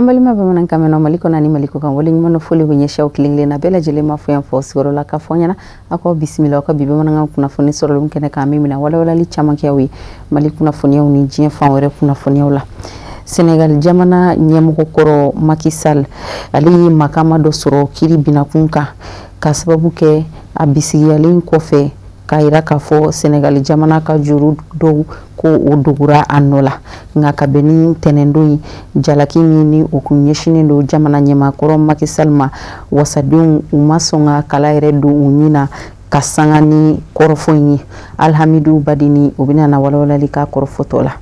Balima bamanankan mɛnna, Mali kɔnɔ ani Mali kɔ kan, waleɲuman foli bɛ ɲɛsin aw kelen kelenna bɛɛ lajɛlen ma fo yan fɔ sigiyɔrɔ la, k'a fɔ ɲɛna aw k'aw bisimila aw ka bi bamanankan kunnafoni sɔrɔlenw kɛnɛ kan, min bɛna walawalali caman kɛ aw ye Mali kunnafoniyaw ni diɲɛ fan wɛrɛ kunnafoniyaw la. Senegal jamana ɲɛmɔgɔ kɔrɔ Macky Sall, ale ye makama dɔ sɔrɔ kiri binakun kan, ka sababu kɛ a bisigiyalen kɔfɛ k'a yira k'a fɔ Senegal jamana ka juru dɔw ko o dogora a nɔ la. Nka ka bɛn ni tɛnɛndon ye, jalaki min ni o kun ɲɛsinnen don jamana ɲɛmaakɔrɔ Macky Sall ma, wasadenw u ma sɔn ka kala yɛrɛ don u ɲin na ka sanga ni kɔrɔfɔ in ye. Alhamidu Badini, o bɛna na walawalali k'a kɔrɔfɔtɔ la.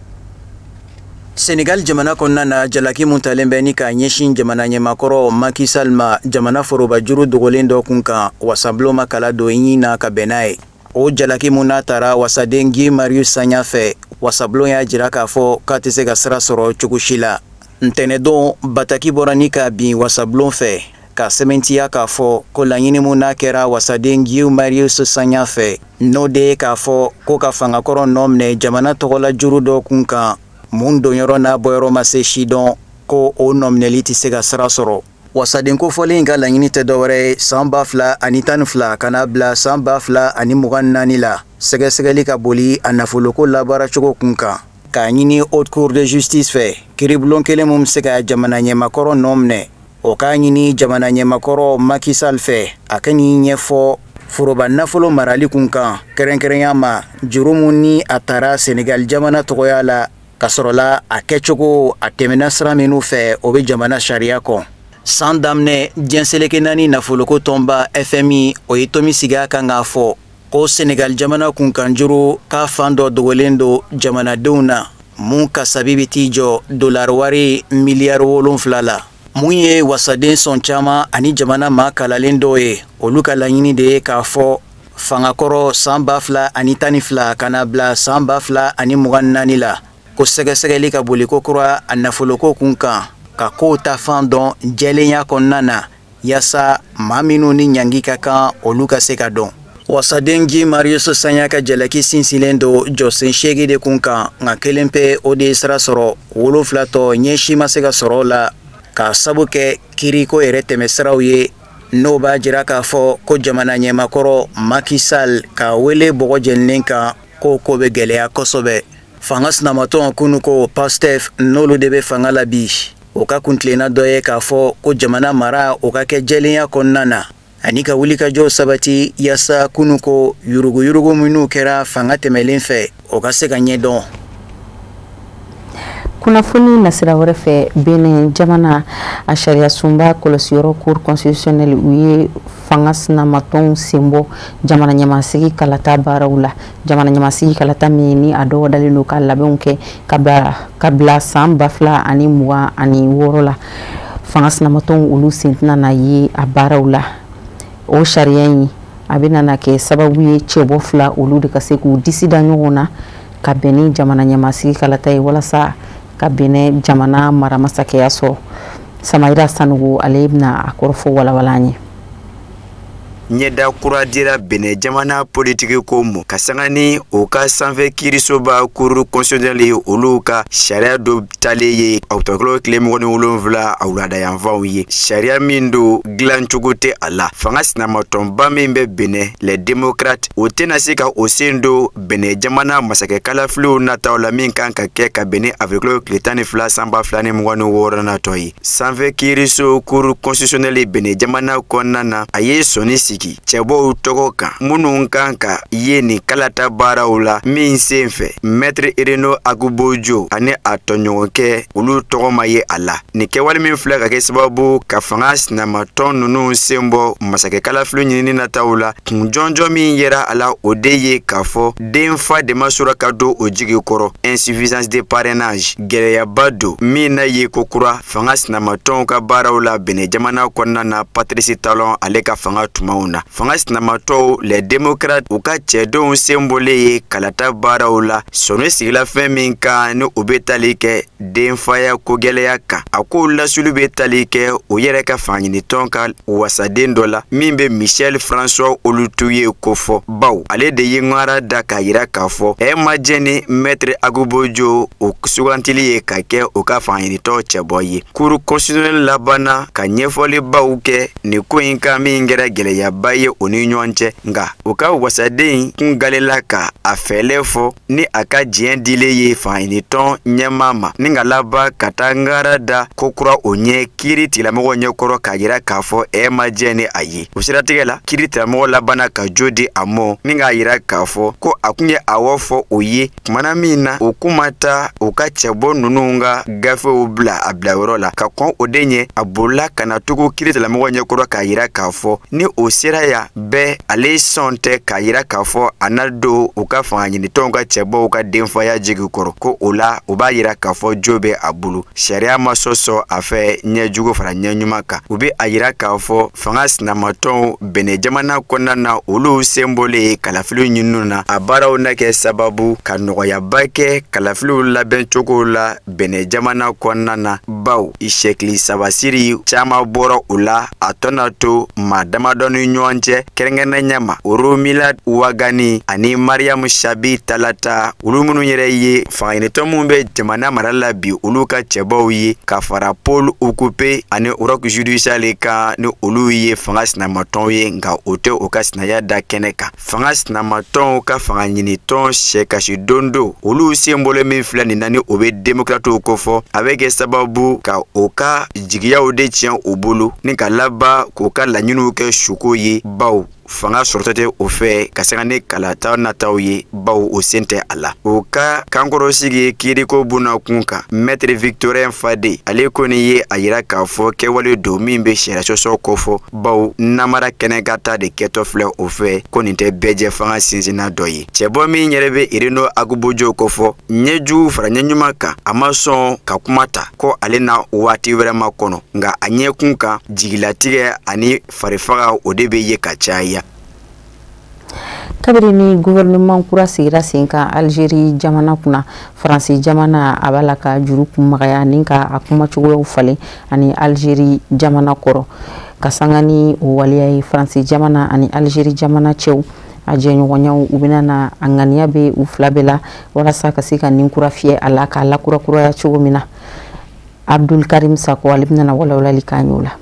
Senegal jamana kɔnɔna na, jalaki mun talen bɛ ni k'a ɲɛsin jamana ɲɛmakɔrɔ Macky Sall ma jamana forobajuru dogolen dɔ kun kan, wasabulon ma kala don ɲin na ka bɛn n'a ye. O jalaki mun n'a tara wasaden Guy Marius Sagna fɛ, wasabulon y'a jira k'a fɔ k'a tɛ se ka sira sɔrɔ cogo si la. Ntɛnɛdon, bataki bɔra ni ka bin wasabulon fɛ ka sɛmɛntiya k'a fɔ ko laɲini mun n'a kɛra wasaden Guy Marius Sagna fɛ, n'o de ye k'a fɔ ko ka fangakɔrɔ nɔ minɛ jamana tɔgɔla juru dɔ kun kan, mun donyɔrɔ n'a bɔyɔrɔ ma se si dɔn, ko o nɔminɛli tɛ se ka sira sɔrɔ. Wasaden kofɔlen ka laɲini tɛ dɔwɛrɛ ye, san 2012 ka n'a bila san 2024 la, sɛgɛsɛgɛli ka boli a nafoloko labaaracogo kun kan, k'a ɲini Haute Cour de justice fɛ, kiiribulon kelen mun bɛ se ka jamana ɲɛmakɔrɔ nɔ minɛ, o k'a ɲini jamana ɲɛmakɔrɔ Macky Sall fɛ a ka n'i ɲɛfɔ foroba nafolo marali kun kan, kɛrɛnkɛrɛnya ma juru mun ni a taara Senegal jamana tɔgɔya la, ka sɔrɔla a kɛcogo a tɛmɛna sira minnu fɛ, o bɛ jamana sariya kɔ. San daminɛ, diɲɛ seleke naani nafoloko tɔnba FMI, o ye tomi sigi a kan k'a fɔ ko Senegal jamana kunkanjuru k'a fan dɔ dogolen don jamanadenw na, mun kasabi bɛ t'i jɔ dolari wari miliyari 7 la. Mun ye wasaden sɔn caman ani jamana maa kalalen dɔw ye, olu ka laɲini de ye k'a fɔ fangakɔrɔ san 2012 ka na bila san 2024 la, ko sɛgɛsɛgɛli ka boli ko kura a nafoloko kun kan, ka kow ta fan dɔn jɛlenya kɔnɔna na, yaasa maa minnu ni ɲangi ka kan, olu ka se ka dɔn. Wasaden Guy Marius Sagna ka jalaki sinsinlen don jɔsen 8 de kun kan, nka kelen pe o de ye sira sɔrɔ, 7 tɔ ɲɛ si ma se ka sɔrɔ o la, k'a sabu kɛ kiriko yɛrɛ tɛmɛsiraw ye, n'o b'a jira k'a fɔ ko jamana ɲɛmakɔrɔ Macky Sall k'a wele bɔgɔ jɛninen kan, ko ko bɛ gɛlɛya kosɛbɛ. Fanga sinamatɔn kunu ko Pastef, n'olu de bɛ fanga la bi, o ka kuntilenna dɔ ye k'a fɔ ko jamana mara o ka kɛ jɛlenya kɔnɔna na, ani ka wulikajɔw sabati yaasa kunu ko yuruguyurugu minnu kɛra fanga tɛmɛlen fɛ, o ka se ka ɲɛdɔn. Kunnafoni nasira wɛrɛ fɛ, Benin jamana a sariya sunba kɔlɔsiyɔrɔ Cour constitutionnelle, u ye fanga sinamatɔnw senbɔ jamana ɲɛmasigi kalata baaraw la. Jamana ɲɛmasigi kalata min ni a dɔgɔdalen don ka labɛnw kɛ ka bila san 2026 la, fanga sinamatɔnw olu sen tɛna na ye a baaraw la. O sariya in, a bɛna na kɛ sababu ye cɛbɔ fila olu de ka se k'u disi da ɲɔgɔn na ka bɛn ni jamana ɲɛmasigi kalata ye, walasa ka Benin jamana mara masakɛya sɔrɔ. Samayira Sanogo, ale bɛna a kɔrɔfɔ walawala an ye. Ɲɛda kura dira Benin jamana politiki ko ma, ka sanga ni o ka sanfɛ kiirisoba Cour constitutionnelle olu ka sariya dɔ talen ye ɔkutɔbukalo tile 27 a wuladayanfanw ye. Sariya min don, dilancogo tɛ a la, fanga sinamatɔnba min bɛ Benin, Les Démocrates, o tɛna se ka o sen don Benin jamana masakɛ kalafiliw nataw la, min kan ka kɛ ka bɛn ni avril tile 12 san 2026 natɔ ye. Sanfɛ kiiriso Cour constitutionnelle Benin jamana kɔnɔna na, a ye sɔnni sigi cɛbɔw tɔgɔ kan minnu kan ka ye nin kalata baaraw la, min sen fɛ Maître Renaud Agobojo ani a tɔɲɔgɔnkɛ, olu tɔgɔ ma ye a la. Nin kɛwale min filɛ ka kɛ sababu ka fanga sinamatɔn ninnu sen bɔ masakɛ kalafili ɲinini nataw la, kun jɔnjɔn min yera a la, o de ye k'a fɔ denfa de ma sɔrɔ ka don o jigi kɔrɔ, insuffisance de parrainage. Gɛlɛyaba don min na ye ko kura fanga sinamatɔnw ka baaraw la Benin jamana kɔnɔna na, Patrice Talon ale ka fanga tumaw. tɛmɛnenw na. Fanga sinamatɔw les démocrates u ka cɛdenw senbɔlen ye kalata baaraw la, sɔnni sigila fɛn min kan ni o bɛ tali kɛ denfaya kogɛlɛya kan. A ko lasuli bɛ tali kɛ o yɛrɛ ka fangaɲinitɔn ka wasaden dɔ la min bɛ Michel François Olutuye kofɔ, baw ale de ye ŋara da k'a yira k'a fɔ ɛ ma jɛ ni Maître Agobojo o sugantili ye ka kɛ o ka fangaɲinitɔn cɛbɔ ye. Cour constitutionnelle labanna ka ɲɛfɔlibaw kɛ nin ko in kan min kɛra gɛlɛyaba ye o ni ɲɔgɔn cɛ, nka o ka wasaden kun galela ka a fɛlɛ fɔ ni a ka diɲɛ dilen ye fangaɲinitɔn ɲɛmaa ma, ni ka laban ka taa ŋara da ko kura o ɲɛ kiiri tigilamɔgɔ ɲɛkɔrɔ k'a yira k'a fɔ ɛ ma jɛ ni a ye. O siratigɛ la, kiiri tigilamɔgɔ labanna ka jo di a mɔ, ni k'a yira k'a fɔ ko a kun ye awɔ fɔ o ye kumana min na o kun ma taa o ka cɛbɔ ninnu ka gafew bila a bilayɔrɔ la. Ka kɔn o de ɲɛ, a bolila ka na tugu kiiri tigilamɔgɔ ɲɛkɔrɔ k'a yira k'a fɔ ni o sera yan bɛɛ ale sɔn tɛ k'a yira k'a fɔ a na don u ka fangaɲinitɔnw ka cɛbɔw ka denfaya jigi kɔrɔ, ko o la o b'a yira k'a fɔ jo bɛ a bolo. Sariya ma sɔsɔ a fɛ ɲɛjugu fara ɲɛ ɲuman kan. U bɛ a yira k'a fɔ fanga sinamatɔnw Benin jamana kɔnɔna na, olu sen bɔlen kalafiliw ɲininiw na, a baaraw na kɛ sababu ka nɔgɔyaba kɛ kalafiliw labɛncogo la Benin jamana kɔnɔna na, baw sɛkili sabasiri caman bɔra o la a tɔ na to maa damadɔ ni ɲɔgɔn cɛ, kɛrɛnkɛrɛnnenya ma Oromila Wagani ani Mariam Shabi Talata, olu minnu yɛrɛ ye fangaɲinitɔn minnu bɛ jamana mara la bi olu ka cɛbaw ye, ka fara Paul Okupe ani Roch Judicial kan ni olu ye fanga sinamatɔnw ye, nka o tɛ u ka sinaya da kɛnɛ kan. Fanga sinamatɔnw ka fangaɲinitɔn sɛkasi dondo olu sen bɔlen min filɛ nin na ni o bɛ démocratew kofɔ, a bɛ kɛ sababu ka o ka jigiyaw de tiɲɛ u bolo, ni ka laban k'u ka laɲiniw kɛ suko ye, baw fanga sɔrɔtɔ tɛ o fɛ ka sanga ni kalata nataw ye, baw o sen tɛ a la. O ka kankɔrɔsigi kiiriko bunna kun kan, Maître Victorin Fade ale kɔni ye a yira k'a fɔ kɛwale don min bɛ sariya sɔsɔ kofɔ, baw namara kɛnɛ ka ta de kɛtɔ filɛ o fɛ, ko nin tɛ bɛɛjɛ fanga sinsinna dɔ ye. Cɛbɔ min yɛrɛ bɛ Irino Agobojo kofɔ, ɲɛjugu fara ɲɛɲuman kan, a ma sɔn ka kuma ta ko ale na waati wɛrɛ ma kɔnɔ, nka a ɲɛkun kan jigilatigɛ ani farifaga o de bɛ ye ka caya. Kabini ni gouvernement kura sigira sen kan Algérie jamana kunna, Faransi jamana a b'a la ka juru kun magaya ni ka a kumacogoyaw falen ani Algérie jamana kɔrɔ. Ka sanga ni o waleya ye, Faransi jamana ani Algérie jamana cɛw a jɛɲɔgɔnyaw u bɛna na a ŋaniya bɛ u fila bɛɛ la walasa ka se ka nin kura fiyɛ a la k'a lakurakuraya cogo min na. Abdul Karim Sako ale bɛna walawalali k'an y'o la.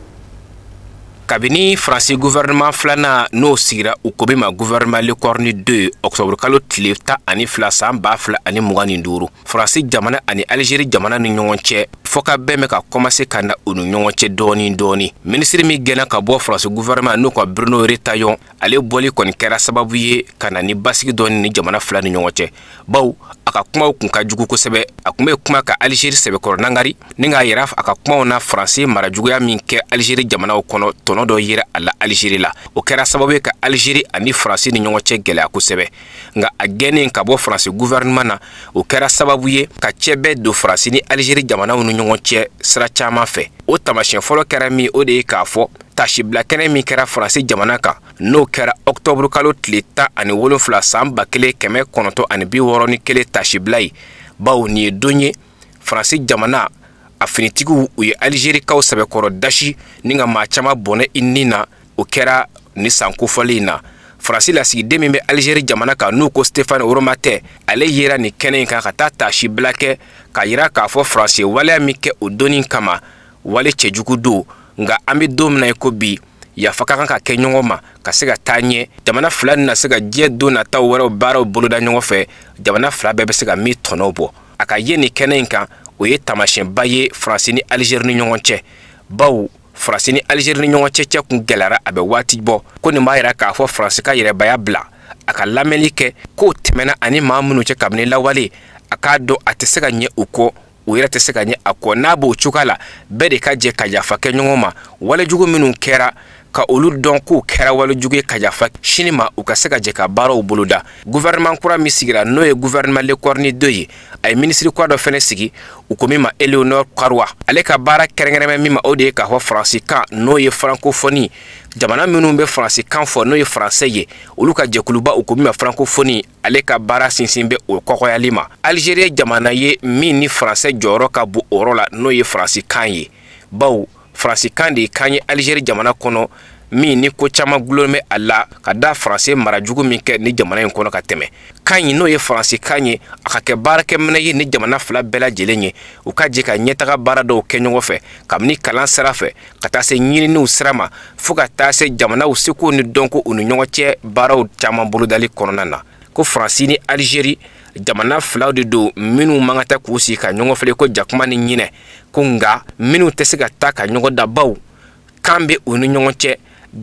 Kabini Faransi gouvernement filanan n'o sigira u ko bɛ ma gouvernement Lecornu 2 octobre kalo tile 12 san 2025, Faransi jamana ani Algérie jamana ni ɲɔgɔn cɛ fɔkabɛn bɛ ka commencer ka na u ni ɲɔgɔn cɛ dɔɔni dɔɔni. Minisiri min gɛnna ka bɔ Faransi gouvernement n'o ka Bruno Retailleau, ale bɔli kɔni kɛra sababu ye ka na ni basigi dɔɔni ni jamana fila ni ɲɔgɔn cɛ, baw a ka kumaw kun ka jugu kosɛbɛ. A kun bɛ kuma ka Algérie sɛbɛkɔrɔ nangari ni k'a yira a ka kumaw na Faransi marajuguya min kɛ Algérie jamanaw kɔnɔ, tɔnɔ dɔ yera a la Algérie la. O kɛra sababu ye ka Algérie ani Faransi ni ɲɔgɔn cɛ gɛlɛya kosɛbɛ. Nka a gɛnnen ka bɔ Faransi gouvernement na, o kɛra sababu ye ka cɛ bɛɛ don Faransi ni Algérie jamanaw ni ɲɔgɔn cɛ sira caman fɛ. O taamasiyɛn fɔlɔ kɛra min, o de ye k'a fɔ tasibila kɛnɛ min kɛra Faransi jamana kan, n'o kɛra octobre kalo tile 17 san 1961 tasibila ye, bawo nin ye don ye Faransi jamana a finitigiw u ye Algérie kaw sɛbɛkɔrɔ dasi ni ka maa caman bɔnɛ i ni na. O kɛra ni san kofɔlen in na. Faransi lasigiden min bɛ Algérie jamana kan n'u ko Stéphane Romatet, ale yera nin kɛnɛ in kan ka taa tasibila kɛ k'a yira k'a fɔ Faransi waleya min kɛ o donni kama wale cɛjugu don, nka an bɛ don min na i ko bi, yafa ka kan ka kɛ ɲɔgɔn ma ka se ka taa ɲɛ, jamana fila na se ka diɲɛ don nataw wɛrɛw baaraw boloda ɲɔgɔn fɛ, jamana fila bɛɛ bɛ se ka min tɔnɔ bɔ. A ka ye nin kɛnɛ in kan, o ye taamasiyɛnba ye Faransi ni Algérie ni ɲɔgɔn cɛ, baw Faransi ni Algérie ni ɲɔgɔn cɛ kun gɛlɛyara a bɛ waati bɔ. Ko nin b'a yira k'a fɔ Faransi ka yɛrɛbaya bila a ka lamɛnni kɛ k'o tɛmɛna ani maa minnu cɛ kabini lawale, a k'a dɔn a tɛ se ka ɲɛ u kɔ, u yɛrɛ tɛ se ka ɲɛ a kɔ. N'a b'o cogoya la, bɛɛ de ka jɛ ka yafa kɛ ɲɔgɔn ma walejugu minnu kɛra Ka olu dɔn k'u kɛra walejugu ye ka yafa sini ma, u ka se ka jɛ ka baaraw boloda. Gouvernement kura min sigira, n'o ye gouvernement Lecornu 2 ye, a ye minisiri kura dɔ fɛnɛ sigi, u ko min ma Eleonore Carois. Ale ka baara kɛrɛnkɛrɛnbɛ min ma, o de ye k'a fɔ faransikan, n'o ye francophonie, jamana minnu bɛ faransikan fɔ, n'o ye faransɛ ye, olu ka jɛkuluba, u ko min ma francophonie, ale ka baara sinsin bɛ o kɔkɔyali ma. Algérie jamana ye min ni faransɛ jɔyɔrɔ ka bon o yɔrɔ la, n'o ye faransikan ye, bawo faransikan de ye kan ye Algérie jamana kɔnɔ, min ni ko caman gulon bɛ a la ka da faransɛ marajugu min kɛ ni jamana in kɔnɔ ka tɛmɛ. Kan in, n'o ye faransikan ye, a ka kɛ baarakɛminɛ ye ni jamana fila bɛɛ lajɛlen ye, u ka jɛ ka ɲɛtaga baara dɔw kɛ ɲɔgɔn fɛ, kabini kalan sira fɛ ka taa se ɲininiw sira ma, fo ka taa se jamanaw seko ni dɔnko u ni ɲɔgɔn cɛ baaraw caman bolodali kɔnɔna na. Ko Faransi ni Algérie jamana filaw de don minnu man ka taa k'u sigi ka ɲɔgɔn filɛ ko jakuma ni ɲinɛ, ko nka minnu tɛ se ka taa ka ɲɔgɔn da, baw kan bɛ u ni ɲɔgɔn cɛ.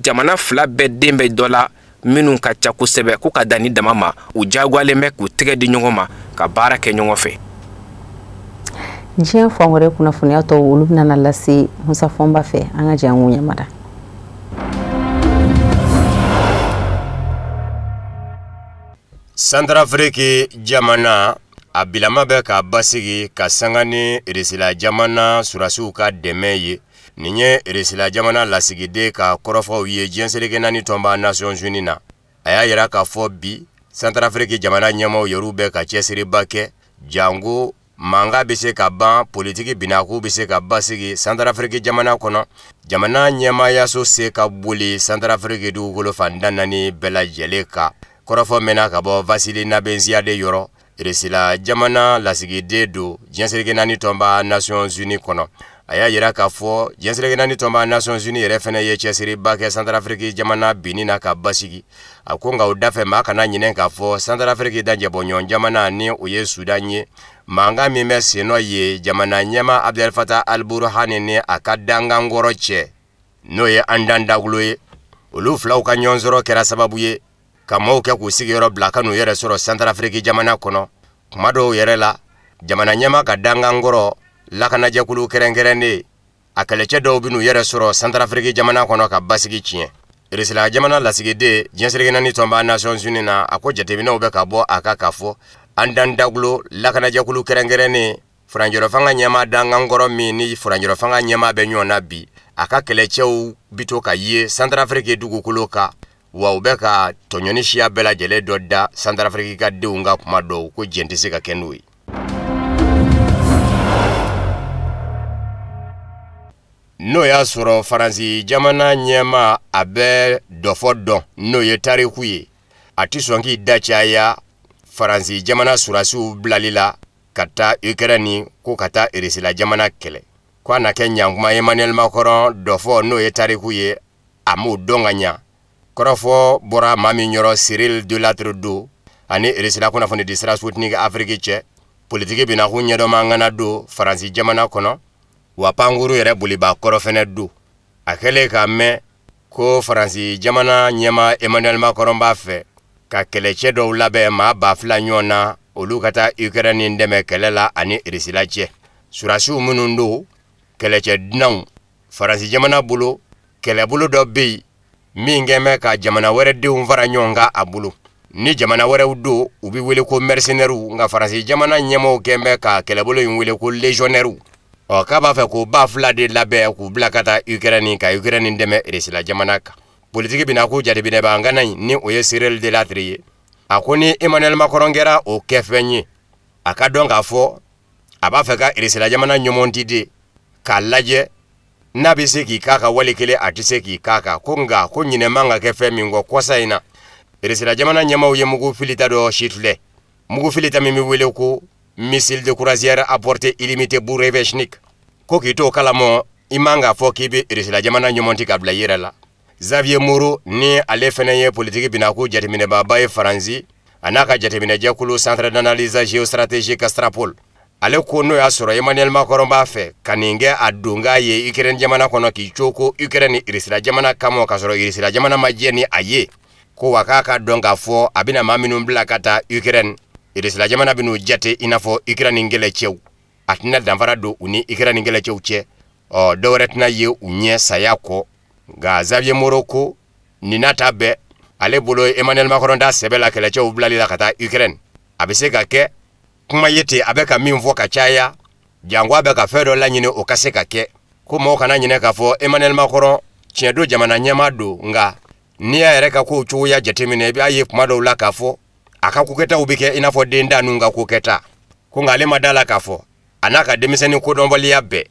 Jamana fila bɛɛ den bɛ dɔ la minnu ka ca kosɛbɛ, ko ka dan ni dama ma, u diyagoyalen bɛ k'u tɛgɛ di ɲɔgɔn ma ka baara kɛ ɲɔgɔn fɛ. Diɲɛ fan wɛrɛ kunnafoniya tɔw, olu bɛna lase Musa Fɔnba fɛ. An ka jɛ an k'u ɲɛmada. Santarafiriki jamana a bilama bɛ ka basigi ka sanga ni Irisila jamana surasiw ka dɛmɛ ye. Nin ye Irisila jamana lasigiden ka kɔrɔfɔw ye diɲɛ seleke naani tɔnba Nations Unies na. A y'a yira k'a fɔ bi Santarafiriki jamana ɲɛmaaw yɛrɛw bɛ ka cɛsiriba kɛ jango mankan bɛ se ka ban, politiki binako bɛ se ka basigi Santarafiriki jamana kɔnɔ. Jamana ɲɛmaayaso se ka boli Santarafiriki dugukolo fan tan naani bɛɛ lajɛlen kan. Kɔrɔfɔ mɛnna ka bɔ Vasili Nabenzia de yɔrɔ, Irisila jamana lasigiden don diɲɛ seleke naani tɔnba Nations Unies kɔnɔ. A y'a yira k'a fɔ diɲɛ seleke naani tɔnba Nations Unies yɛrɛ fɛnɛ ye cɛsiriba kɛ Santarafiriki jamana binni na ka basigi. A ko nka o dafɛ, maa kana ɲinɛ k'a fɔ Santarafiriki dajɛbɔɲɔgɔn jamana, ni o ye Sudan ye, mankan min bɛ sennɔ ye jamana ɲɛmaa Abdel Fattah al-Burhani ni a ka dangankɔrɔ cɛ, n'o ye Andan Daglo ye, olu filaw ka ɲɔgɔn sɔrɔ kɛra sababu ye ka maaw kɛ k'u sigiyɔrɔ bila ka n'u yɛrɛ sɔrɔ Santarafiriki jamana kɔnɔ. Kuma dɔw yɛrɛ la, jamana ɲɛmaa ka dangankɔrɔ lakanajɛkulu kɛrɛnkɛrɛnnen, a kɛlɛcɛ dɔw bɛ n'u yɛrɛ sɔrɔ Santarafiriki jamana kɔnɔ ka basigi tiɲɛ. Irisila jamana lasigiden diɲɛ seleke naani tɔnba Nations Unies na, a ko jateminɛw bɛ ka bɔ a kan k'a fɔ Andan Daglo lakanajɛkulu kɛrɛnkɛrɛnnen, furancɛrɔ fanga ɲɛmaa dangankɔrɔ min ni furancɛrɔ fanga ɲɛmaa bɛ ɲɔgɔn na bi, a ka kɛlɛcɛw bi to ka ye Santarafiriki dugukolo kan, wa u bɛ ka tɔɲɔni siya bɛɛ lajɛlen dɔ da Santarafiriki ka denw ka kuma dɔw ko jɛn tɛ se ka kɛ n'o ye. N'o y'a sɔrɔ Faransi jamana ɲɛmaa a bɛ dɔfɔ dɔn, n'o ye tariku ye, a tɛ sɔn k'i da caya Faransi jamana surasiw bilali la ka taa Ukraine ko ka taa Irisila jamana kɛlɛ, ko a na kɛ ɲankuma. Emmanuel Macron dɔfɔ, n'o ye tariku ye, a m'o dɔn ka ɲa. Kɔrɔfɔ bɔra maa min yɔrɔ, Cyril Delattre don ani Irisila kunnafoni di sira Sputnik Afrique cɛ. Politiki binakun ɲɛdɔnma ŋana don Faransi jamana kɔnɔ, wa pankuru yɛrɛ boliba kɔrɔ fɛnɛ don. A kɛlen k'a mɛn ko Faransi jamana ɲɛmaa Emmanuel Macron b'a fɛ ka kɛlɛcɛ dɔw labɛn, maa 2000 ɲɔgɔn na, olu ka taa Ukraine dɛmɛ kɛlɛ la ani Irisila cɛ. Surasiw minnu don, kɛlɛcɛ dunanw, Faransi jamana bolo kɛlɛbolo dɔ bɛ yen min kɛn bɛ ka jamana wɛrɛ denw fara ɲɔgɔn kan a bolo. Ni jamana wɛrɛw don, u bɛ wele ko mercenaires, nka Faransi jamana ɲɛmaaw kɛn bɛ ka kɛlɛbolo in wele ko légionnaires. Ɔ, k'a b'a fɛ k'o 2000 de labɛn k'u bila ka taa Ukraine ka Ukraine dɛmɛ Irisila jamana kan. Politiki bina ko jateminɛbaa ŋana in, ni o ye Cyril Delattre ye, a ko ni Emmanuel Macron kɛra o kɛfɛn ye, a ka dɔn k'a fɔ a b'a fɛ ka Irisila jamana ɲɔmɔnti de k'a lajɛ n'a bɛ se k'i k'a kan, wali kelen a tɛ se k'i k'a kan. Ko nka ko ɲinɛ man ka kɛ fɛn min kɔ, kɔsa in na Irisila jamana ɲɛmaaw ye mugu filita dɔ si filɛ, mugu filita min bɛ wele ko missile de croisière à portée illimitée Burevestnik. Ko k'i t'o kalamɔ, i man k'a fɔ k'i bɛ Irisila jamana ɲɔmɔnti ka bila i yɛrɛ la. Xavier Moreau, ni ale fɛnɛ ye politiki binako jateminɛbaaba ye Faransi, a n'a ka jateminɛjɛkulu Centre d'analyse géostratégique Strapol, ale ko n'o y'a sɔrɔ Emmanuel Macron b'a fɛ ka nin kɛ a donkan ye Ukraine jamana kɔnɔ, k'i co ko Ukraine ni Irisila jamana kama, k'a sɔrɔ Irisila jamana ma jɛ ni a ye, ko wa k'a ka dɔn k'a fɔ a bɛna maa minnu bila ka taa Ukraine, Irisila jamana bɛn'u jate i n'a fɔ Ukraine kɛlɛcɛw, a tɛna danfara don u ni Ukraine kɛlɛcɛw cɛ. Ɔ, dɔwɛrɛ tɛna ye u ɲɛ saya kɔ. Nka Xavier Moreau ko nin n'a ta bɛɛ, ale bolo Emmanuel Macron da sɛbɛ la kɛlɛcɛw bilali la ka taa Ukraine. A bɛ se ka kɛ kuma ye ten, a bɛ ka min fɔ ka caya, janko a bɛ ka fɛn dɔ laɲini o ka se ka kɛ. Ko mɔgɔw kana ɲinɛ k'a fɔ Emmanuel Macron tiɲɛ don jamana ɲɛmaa don, nka n'i y'a yɛrɛ ka kow cogoya jateminɛ, i b'a ye kuma dɔw la k'a fɔ a ka kokɛtaw bɛ kɛ i n'a fɔ den da ninnu ka kokɛta. Ko nka ale ma da la k'a fɔ a n'a ka denmisɛnnin kodɔnbaliya bɛɛ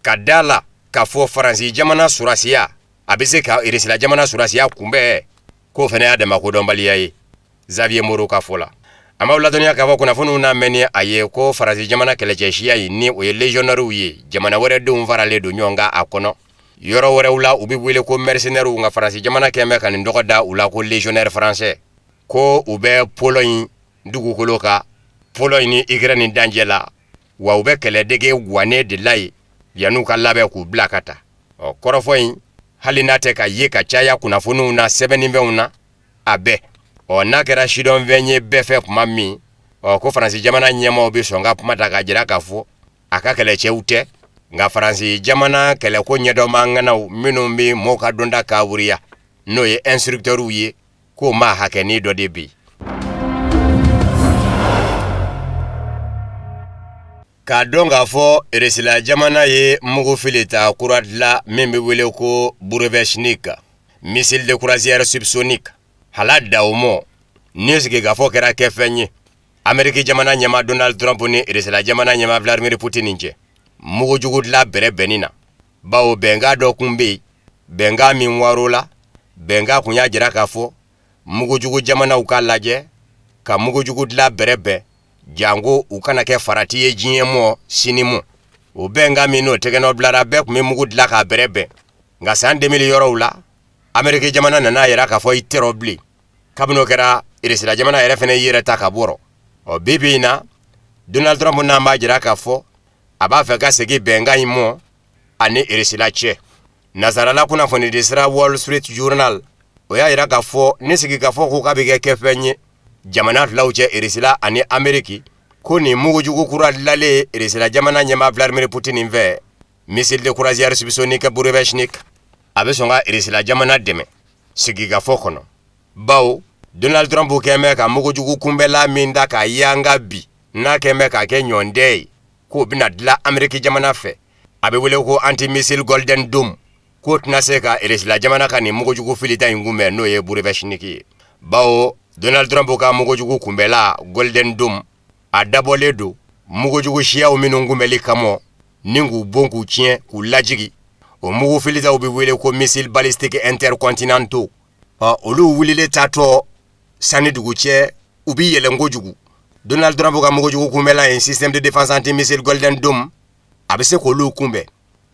ka da la k'a fɔ Faransi jamana surasiya a bɛ se ka Irisila jamana surasiya kunbɛn, k'o fana y'a dama kodɔnbaliya ye. Xavier Moreau ka fɔ la. An b'aw ladɔnniya k'a fɔ kunnafoniw n'a mɛn ni a ye ko Faransi jamana kɛlɛcɛsiya in ni o ye légionnaires ye, jamana wɛrɛ denw faralen don ɲɔgɔn kan a kɔnɔ. Yɔrɔ wɛrɛw la u bɛ wele ko mercenaires, nka Faransi jamana kɛn bɛ ka nin tɔgɔ da u la ko légionnaire français. Ko u bɛ Pologne dugukolo kan, Pologne ni Ukraine dancɛ la, wa u bɛ kɛlɛdege guwanen de la yen yan'u ka labɛn k'u bila ka taa. Ɔ kɔrɔfɔ in hali n'a tɛ ka ye ka caya kunnafoniw na sɛbɛnnifɛnw na, a bɛɛ. Ɔ n'a kɛra sidɔnfɛn ye bɛɛ fɛ kuma min, ɔ ko Faransi jamana ɲɛmaaw bɛ sɔn ka kuma ta k'a jira k'a fɔ a ka kɛlɛcɛw tɛ, nka Faransi jamana kɛlɛko ɲɛdɔnbaa ŋanaw minnu bɛ mɔɔw ka dɔnta kawuriya, n'o ye instructeurs ye, k'o maa hakɛnin dɔ de bɛ yen. K'a dɔn k'a fɔ Irisila jamana ye mugu fili ta kura dilan min bɛ wele ko Burevestnik, missile de croisière subsonique. Hala da o mɔ ni sigikafɔ kɛra kɛfɛn ye Ameriki jamana ɲɛmaa Donald Trump ni Irisila jamana ɲɛmaa Vladimir Putin cɛ mugujugu dilan bɛrɛ bɛnni na, bawo bɛnkan dɔ kun bɛ yen, bɛnkan min waro la, bɛnkan kun y'a jira k'a fɔ mugujugu jamanaw ka lajɛ ka mugujugu dilan bɛrɛ bɛn, janko u kana kɛ farati ye diɲɛ mɔ sini mɔ. O bɛnkan min n'o tɛgɛnɔ bilara, bɛɛ tun bɛ mugu dilan k'a bɛrɛ bɛn, nka san 2000 yɔrɔw la Ameriki jamana nana yira k'a fɔ i tɛrɔ bilen. Kabini o kɛra, Irisila jamana yɛrɛ fana y'i yɛrɛ ta ka bɔ. Ɔ bi bi in na, Donald Trump n'an b'a jira k'a fɔ a b'a fɛ ka segin bɛnkan in mɔ ani Irisila cɛ. Nazarala kunnafonidi sira Wall Street Journal o y'a jira k'a fɔ ni sigikafɔ ko k'a bɛ kɛ kɛfɛn ye jamana filaw cɛ, Irisila ani Ameriki, ko nin mugujugu kura dilalen Irisila jamana ɲɛmaa Vladimir Putin fɛ, missile de croisière subsonique Burevestnik, a bɛ sɔn ka Irisila jamana dɛmɛ sigikafɔ kɔnɔ. Bawo Donald Trump kɛn bɛ ka mugujugu kunbɛla min da k'a yanga bi, n'a kɛn bɛ k'a kɛ ɲɔndɛ ye, k'o bɛna dilan Ameriki jamana fɛ, a bɛ wele ko anti-missile Golden Dome, k'o tɛna se ka Irisila jamana ka nin mugujugu filita in kunbɛn, n'o ye Burevestnik ye. Bawo Donald Trump ka mugujugu kunbɛla Golden Dome a dabɔlen don mugujugu siyaw minnu kunbɛli kama, ni k'u bon k'u tiɲɛ k'u lajigi. O mugu filitaw bɛ wele ko missile balistique intercontinentaux. Ɔ olu wulilen taatɔ sanni dugu cɛ, u bɛ yɛlɛn kojugu. Donald Trump ka mugujugu kunbɛla in système de défense anti-missile Golden Dome a bɛ se k'olu kunbɛn,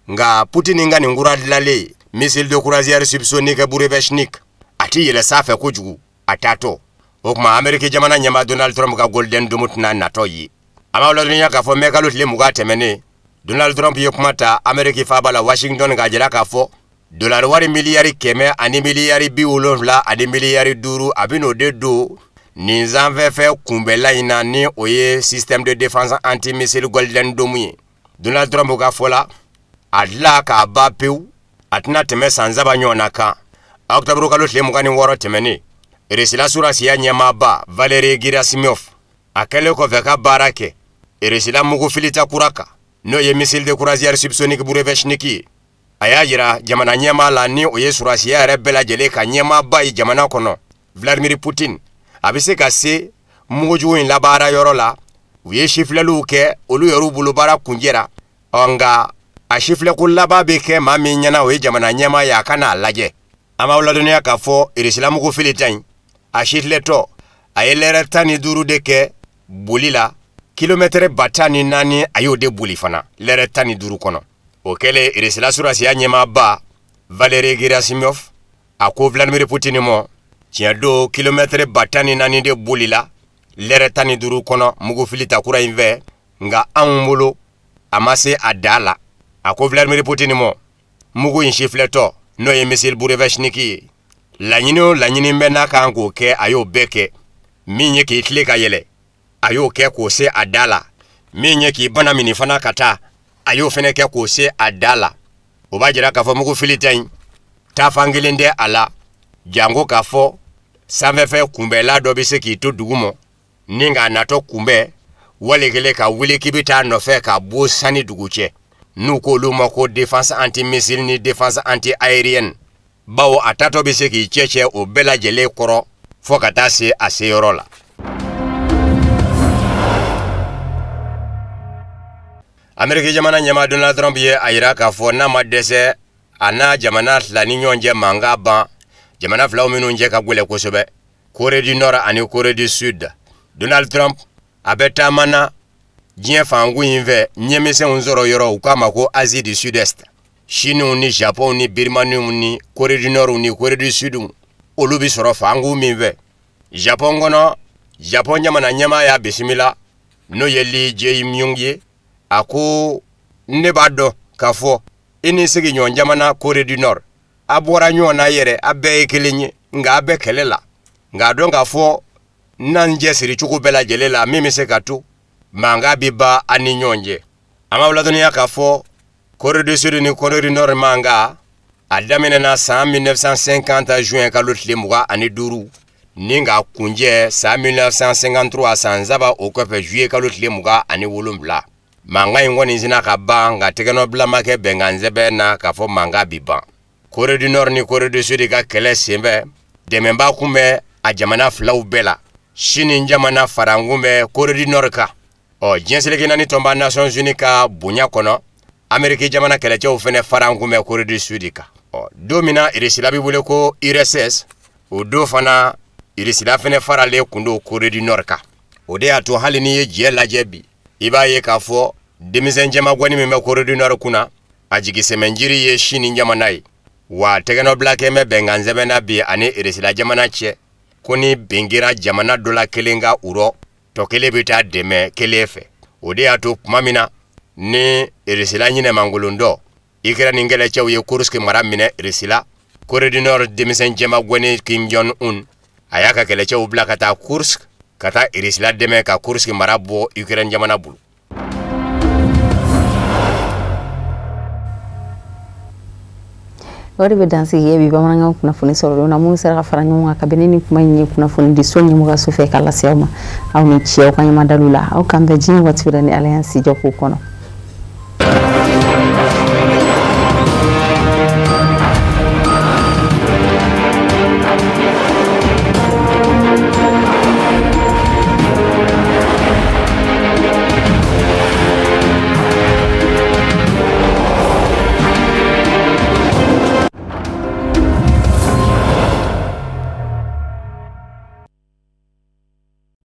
nka Putin ka nin kura dilalen missile de croisière subsonique Burevestnik a ti yɛlɛ sanfɛ kojugu a taatɔ. O tuma Ameriki jamana ɲɛmaa Donald Trump ka Golden Dome tɛna natɔ ye. A b'aw ladɔnniya k'a fɔ mɛ kalo tile 20 tɛmɛnen, Donald Trump ye kuma ta Ameriki faaba la Washington k'a jira k'a fɔ dollar wari miliyari 100 ani miliyari 70 ani miliyari 5 a bɛ n'o de don nin sanfɛfɛn kunbɛla in na, ni o ye système de défense anti-missile Golden Dome ye. Donald Trump ka fɔ la, a dilan k'a ban pewu, a tɛna tɛmɛ san 3 ɲɔgɔnna kan. Octobre kalo tile 26 tɛmɛnen, Irisila surasiya ɲɛmaaba Valery Gerasimov a kɛlen kɔfɛ ka baara kɛ Irisila mugu filita kura kan, n'o ye missile de croisière subsonique Burevestnik ye, a y'a jira jamana ɲɛmaa la, ni o ye surasiya yɛrɛ bɛɛ lajɛlen ka ɲɛmaaba ye jamana kɔnɔ Vladimir Putin, a bɛ se ka se mugujugu in labaara yɔrɔ la. U ye sifilɛliw kɛ, olu yɛrɛw bolo baara kunjɛra. Ɔ nka a sifilɛko laban bɛ kɛ maa min ɲɛna, o ye jamana ɲɛmaa ye, a ka n'a lajɛ. An b'aw ladɔnniya k'a fɔ Irisila mugu filita in a sifilɛtɔ a ye lɛrɛ 15 de kɛ boli la, kilomɛtɛrɛ 14,000 a y'o de boli fana lɛrɛ 15 kɔnɔ. O kɛlen, Irisila surasiya ɲɛmaaba Valery Gerasimov a ko Vladimir Putin mɔ, tiɲɛ don kilomɛtɛrɛ 14,000 de bolila lɛrɛ 15 kɔnɔ mugu filita kura in fɛ, nka anw bolo a ma se a da la. A ko Vladimir Putin mɔ, mugu in sifilɛtɔ n'o ye missile Burevestnik ye, laɲini o laɲini bɛ n'a kan k'o kɛ, a y'o bɛɛ kɛ. Min ye k'i tile ka yɛlɛ, a y'o kɛ k'o se a da la. Min ye k'i bana mini fana ka taa, a y'o fana kɛ k'o se a da la. O b'a jira k'a fɔ mugu filita in Taafan kelen tɛ a la janko k'a fɔ sanfɛfɛn kunbɛnla dɔ bɛ se k'i to dugu ma ni k'a natɔ kunbɛn wali kelen ka wuli k'i bɛ taa nɔfɛ ka bɔ sanni dugu cɛ n'u k'olu ma ko défense anti-missile ni défense anti-aérienne bawo a taatɔ bɛ se k'i cɛ o bɛɛ lajɛlen kɔrɔ fo ka taa se a seyɔrɔ la. Ameriki jamana ɲɛmaa Donald Trump ye a yira k'a fɔ n'a ma dɛsɛ a n'a jamana fila ni ɲɔgɔn cɛ mankan ban jamana filaw minnu cɛ ka gɛlɛn kosɛbɛ Corée du Nord ani Corée du Sud. Donald Trump a bɛ taama na diɲɛ fankun in fɛ ɲɛmisɛnw sɔrɔ yɔrɔ u k'a ma ko Asie du Sud-Est. Chine ni Japon ni Birmanie ni Corée du Nord ni Corée du Sud olu bɛ sɔrɔ fankun min fɛ. Japon kɔnɔ Japon jamana ɲɛmaa y'a bisimila n'o ye Lee Jae-myung ye. A ko ne b'a dɔn k'a fɔ i ni sigiɲɔgɔn jamana Corée du Nord a bɔra ɲɔgɔn na yɛrɛ a bɛɛ ye kelen ye nka a bɛɛ kɛlɛ la nka a dɔn k'a fɔ n'an cɛsiri cogo bɛɛ lajɛlen la min bɛ se ka to mankan bɛ ban an ni ɲɔgɔn cɛ. An b'aw ladɔnniya k'a fɔ Corée du Sud ni Corée du Nord mankan a daminɛna san 1950 juin kalo tile 25 ni k'a kuncɛ san 1953 san 3 o kɔfɛ juillet kalo tile 27. Mankan in kɔni sina ka ban nka tɛgɛnɔbila ma kɛ bɛnkan sɛbɛn na k'a fɔ mankan bi ban. Corée du Nord ni Corée du Sud ka kɛlɛ senfɛ dɛmɛba kun bɛ a jamana filaw bɛɛ la. Chine jamana farankun bɛ Corée du Nord kan. Ɔ diɲɛ seleke naani tɔnba Nations Unies ka bonya kɔnɔ Ameriki jamana kɛlɛcɛw fɛnɛ farankun bɛ Corée du Sud kan. Ɔ don min na Irisila bɛ wele ko URSS o don fana Irisila fɛnɛ faralen kun don Corée du Nord kan. O de y'a to hali n'i ye jɛ lajɛ bi i b'a ye k'a fɔ denmisɛn jɛmagɔni min bɛ Corée du Nord kunna a jigisɛmɛnjiri ye Chine jamana ye. Wa tɛgɛnɔbila kɛ bɛ bɛnkan sɛbɛn na bi ani Irisila jamana cɛ ko ni bin kɛra jamana dɔ la kelen ka u rɔ tɔ kelen bɛ taa dɛmɛ kelen fɛ. O de y'a to tuma min na ni Irisila ɲinɛmankolon dɔ Ukraine kɛlɛcɛw ye Kursk mara minɛ Irisila Corée du Nord denmisɛn jɛmagɔni Kim Jong Un a y'a ka kɛlɛcɛw bila ka taa Kursk ka taa Irisila dɛmɛ ka Kursk mara bɔ Ukraine jamana bolo. O de bɛ dansigi bi bamanankan kunnafoni sɔrɔ na minnu sera ka fara ɲɔgɔn kan kabini ni kuma in ye kunnafoni di so ɲɛmɔgɔ so fɛ k'a lase aw ma. Aw ni ce aw ka ɲɛmadalu la aw k'an bɛn diɲɛ waati wɛrɛ ni Ala y'an si jɔ k'o kɔnɔ.